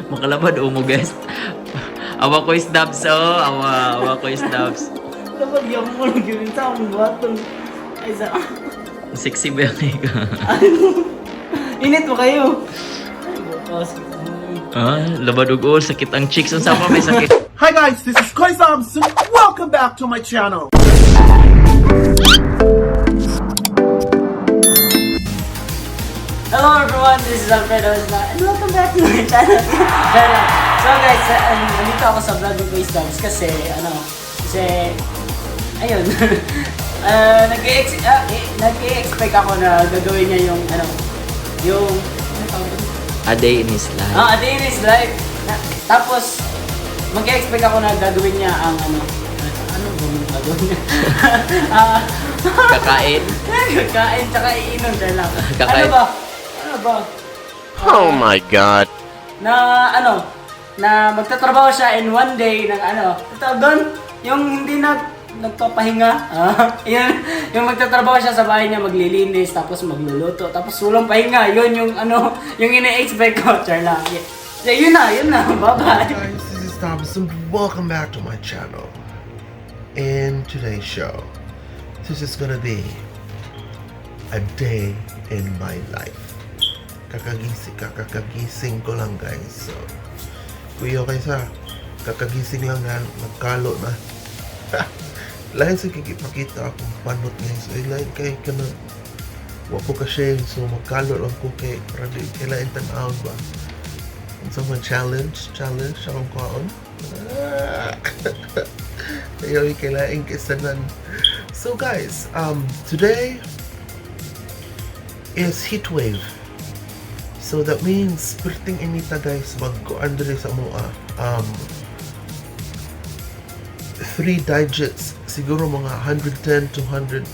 Makalabad mo, guys. Awa ko is dubs, oh. Awa, awa ko is dubs. Labad yung mo lang yun sa akong buhaton. Ay sa... Sexy ba yung ikaw? Init mo kayo. Ay, bukas. Ah, labad og all, sakit ang cheeks. Unsa pa may sakit? Hi guys, this is Koy Thompson. Welcome back to my channel. Hello everyone, this is Alfredo Osma and welcome back to my channel. So guys, nandito ako sa vlog ni Kuya Dubs kasi ano, kasi ayun. Nag-expect ako na gagawin niya yung ano, yung ano tawag doon? A day in his life. Ah, a day in his life. Tapos mag-expect ako na gagawin niya ang ano, ano ba yung gagawin niya? Ah, Kakain. kakain tsaka iinom siya lang. Kakain. Ano ba? Ano ba? Oh my God. Na ano, na magtatrabaho siya in one day ng ano, tawag doon, yung hindi na nagpapahinga. Ah, yun, yung magtatrabaho siya sa bahay niya, maglilinis, tapos magluluto, tapos walang pahinga. Yun yung ano, yung ina-expect ko. Char lang. Yeah. Yeah, yun na, yun na. Bye-bye. Guys, this is Thompson. Welcome back to my channel. In today's show, this is gonna be a day in my life. Kakagising, kakakagising ko lang, guys. So, kuya kaysa kakagising lang nga, nagkalo na. Lain sa kikipakita akong panot, guys. Ay, lain kay kana wa ko ka-shave, so magkalo lang ko kay para di kailain tan-awon ba. Unsa man challenge, challenge akong kwaon. Ah. Ayaw kailain kay sanan. So guys, today is heat wave. So that means perting inita, guys, magkuan diri sa mua. Three digits, siguro mga 110 to 100,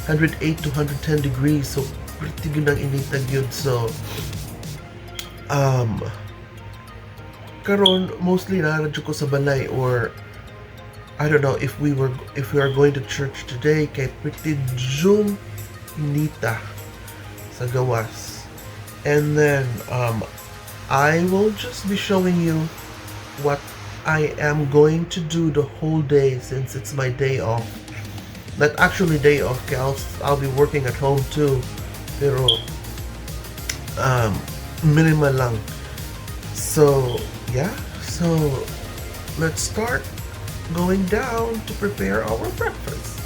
108 to 110 degrees. So pretty gyud ang inita gyud. So karon mostly naa ra jud ko sa balay or I don't know if we are going to church today kay pretty jud inita sa gawas. And then I will just be showing you what I am going to do the whole day since it's my day off. Not actually day off, kay I'll be working at home too. Pero minimal lang. So, yeah. So, let's start going down to prepare our breakfast.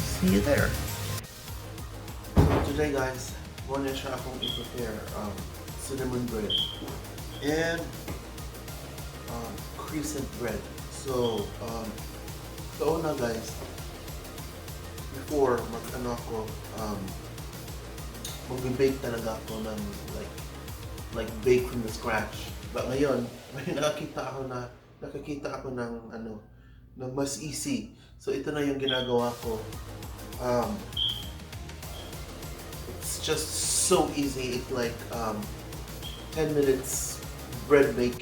See you there. So today, guys, mao na siya akong i-prepare cinnamon bread and crescent bread. So, sa una, guys, before mag ano ako, magbe-bake talaga ako ng like bake from the scratch. But ngayon, may nakakita ako ng ano, ng mas easy. So ito na yung ginagawa ko. It's just so easy. It's like 10 minutes bread baking.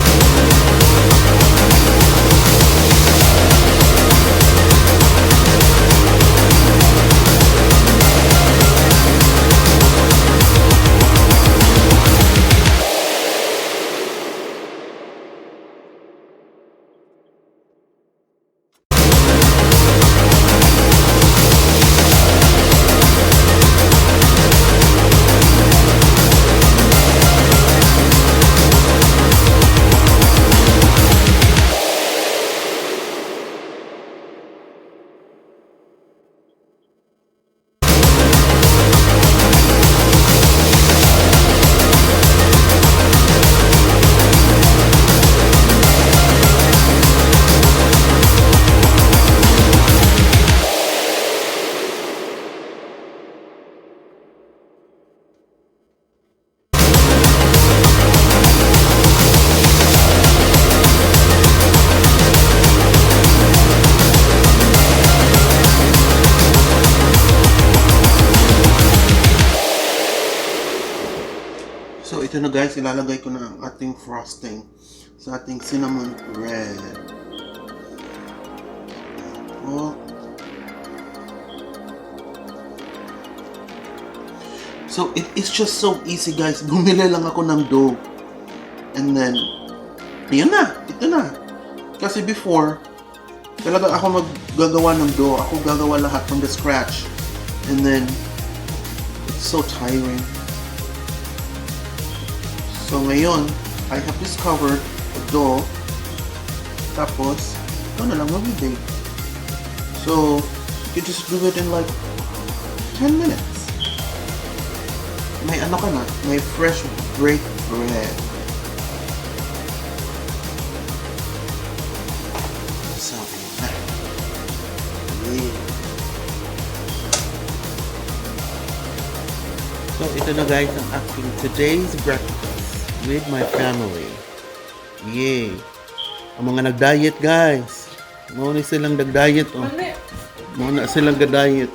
So ito na, guys, ilalagay ko na ang ating frosting sa ating cinnamon bread. Oh. So it is just so easy, guys. Bumili lang ako ng dough. And then Yun na, ito na. Kasi before, talaga ako maggagawa ng dough. Ako gagawa lahat from the scratch. And then, it's so tiring. So ngayon, I have discovered a dough. Tapos, ito na lang mag-bake. So, you just do it in like 10 minutes. May ano ka na, may fresh baked bread. So, ayan na. Yeah. So, ito na guys ang aking today's breakfast with my family. Yay! Ang mga nag-diet, guys. Mao ni silang nag-diet, oh. Mao na silang ga-diet.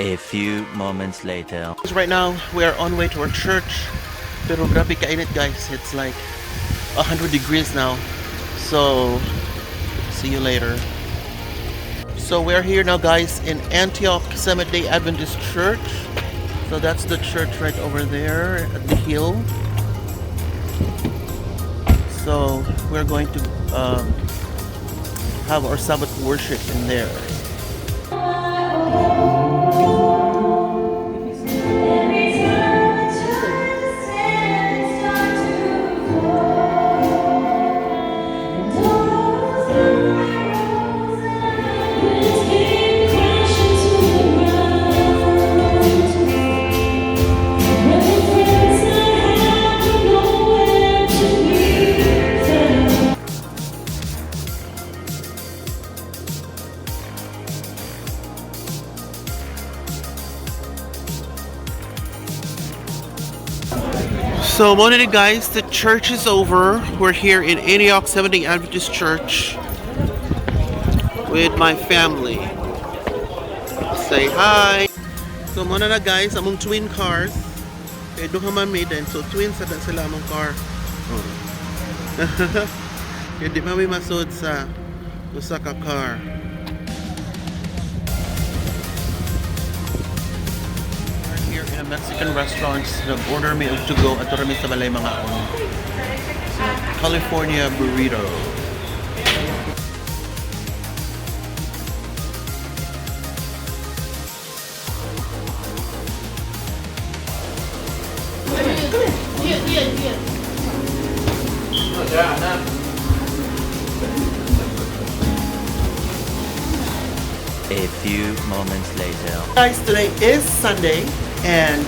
A few moments later. Right now, we are on way to our church. Pero grabe kainit, guys. It's like 100 degrees now. So, see you later. So we're here now, guys, in Antioch Seventh Day Adventist Church. So that's the church right over there at the hill. So we're going to have our Sabbath worship in there. Every time I try to stand, it starts to fall. And all those arrows that came crashing to the ground. But the friends I had were nowhere to be found. So, morning guys, the church is over. We're here in Antioch Seventh Day Adventist Church with my family. Say hi. So, mao na guys, among twin cars. Eh, duha man mi din. So, twins sa sila among car. Oh. Kaya di man mi masud sa usa ka car. We're here in a Mexican restaurant. Nag-order mi og to go at mi sa balay mangaon. So, California burrito. A few moments later. Guys, today is Sunday and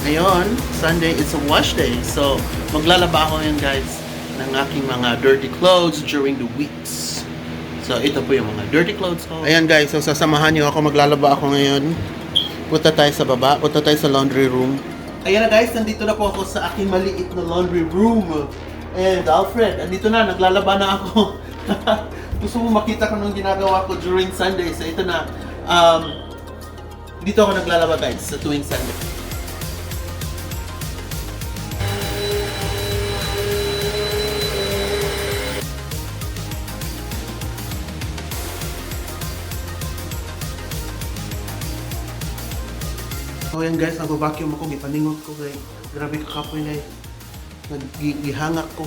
ngayon, Sunday is a wash day. So, maglalaba ako ngayon guys ng aking mga dirty clothes during the weeks. So, ito po yung mga dirty clothes ko. Ayan guys, so sasamahan niyo ako, maglalaba ako ngayon. Punta tayo sa baba, punta tayo sa laundry room. Ayan na guys, nandito na po ako sa aking maliit na laundry room. And Alfred, andito na, naglalaba na ako. Gusto mo makita kung anong ginagawa ko during Sunday. So ito na, dito ako naglalaba guys, sa tuwing Sunday. So ayan guys, nag-vacuum ako, gipaningot ko kay grabe kakapoy na. Naggihangak ko.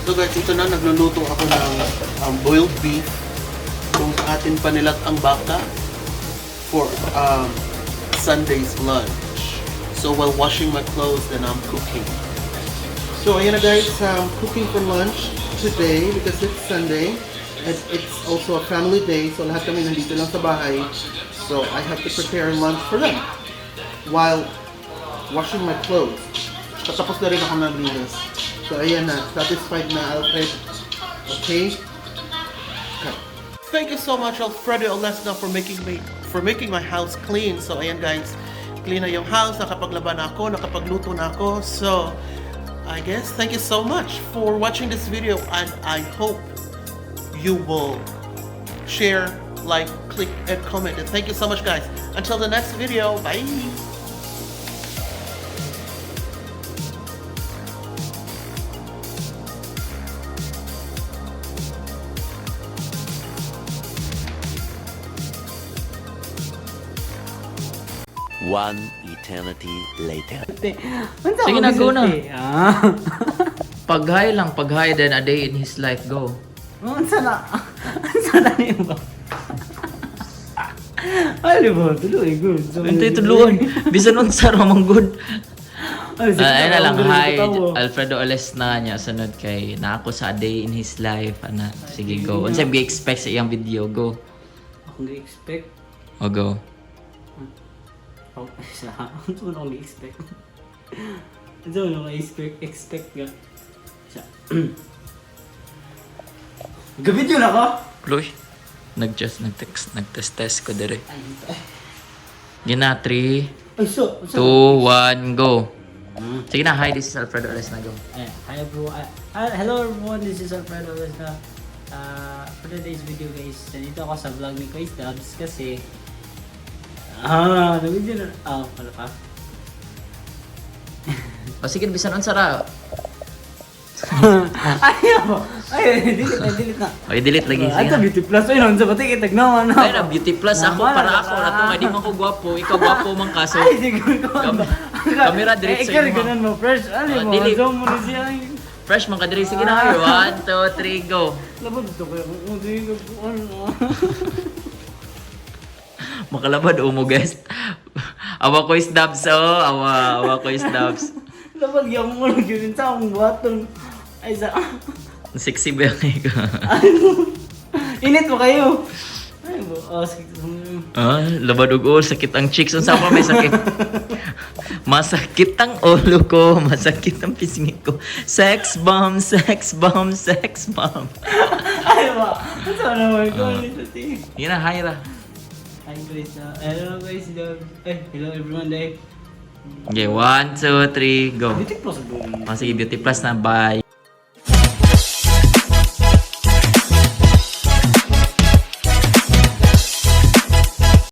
So guys, ito na, nagluluto ako ng boiled beef. Kung sa atin panilat ang baka for Sunday's lunch. So while washing my clothes, then I'm cooking. So ayan na guys, cooking for lunch today because it's Sunday. And it's also a family day, so lahat kami nandito lang sa bahay. So I have to prepare lunch for them while washing my clothes. Tapos na rin ako naglinis. So ayan na, satisfied na Alfred. Okay? Okay. Thank you so much, Alfredo Olesna, for making my house clean. So ayan guys, clean na yung house, nakapaglaba na ako, nakapagluto na ako. So I guess thank you so much for watching this video and I hope you will share, like, click, and comment. And thank you so much, guys. Until the next video, bye! One eternity Eternity later. Unsa Sige akong na, go na. gisulti? Ah. Pag-hi lang, pag-hi then a day in his life, go. Unsa na? Unsa na niyo ba? Ay, ba? Tuloy, good. So, Hintay tuluan. Bisan unsa ra man good. Ay, sige, Ah, ayun na lang, ako hi, katawa. Alfredo Olesna niya, sunod kay na ako sa A Day in His Life, ana. Sige, go. Unsa yung expect sa iyang video, go. Akong gi-expect. O go. Oh, siya. Unsa man akong gi-expect? Unsa man akong expect expect nga? Siya. Gabidyo na ko. Chloe, nag-just, nag-text, nag-test-test ko dire. Ay, ay. Gina, 3, Ay, so, so. 2, 1, go. Sige na, hi, this is Alfredo Olesna, go. Ay, hi everyone. Hello everyone, this is Alfredo Olesna. For today's video guys, nandito ako sa vlog ni Kuya Dubs kasi nabidyo na. Ah, wala pa. O sige, bisan unsa ra. Ayaw! Ay, delete na, delete na. O, i-delete lagi. Sige Ato, na. Beauty Plus. Ay, naman sa batik, itag naman. Ay na, Beauty Plus ako, Naman, para ako na to, nga di man ko gwapo, ikaw gwapo man ka, so Ay, siguro ko. Camera diretso Eh, ikaw, imo. ganun mo, fresh. Ano Ah, mo, dili. zoom mo na siya. Fresh man ka diri. Sige na, hi, 1, 2, 3, go. Labad ito kayo. Kung hindi ko, ano. Makalabad umo guys. Awa ko is dubs oh, awa awa ko is dubs. Labad, yung mo lang yun sa akong buhaton. Ay, sa... Sexy ba yung ikaw? Init mo kayo. Ay, bo. Oh, sige. Ah, labad og ulo, sakit ang cheeks. Unsa pa may sakit? Masakit ang ulo ko, masakit ang pisngi ko. Sex bomb, sex bomb, sex bomb. Ay, ba? Ano sa naman ko? Ano sa tingin? Yun na, hi ra. Hi guys, hello guys, eh, hello everyone day. Okay, 1, 2, 3, go. Beauty Plus ba? Oh, sige, Beauty Plus na, bye.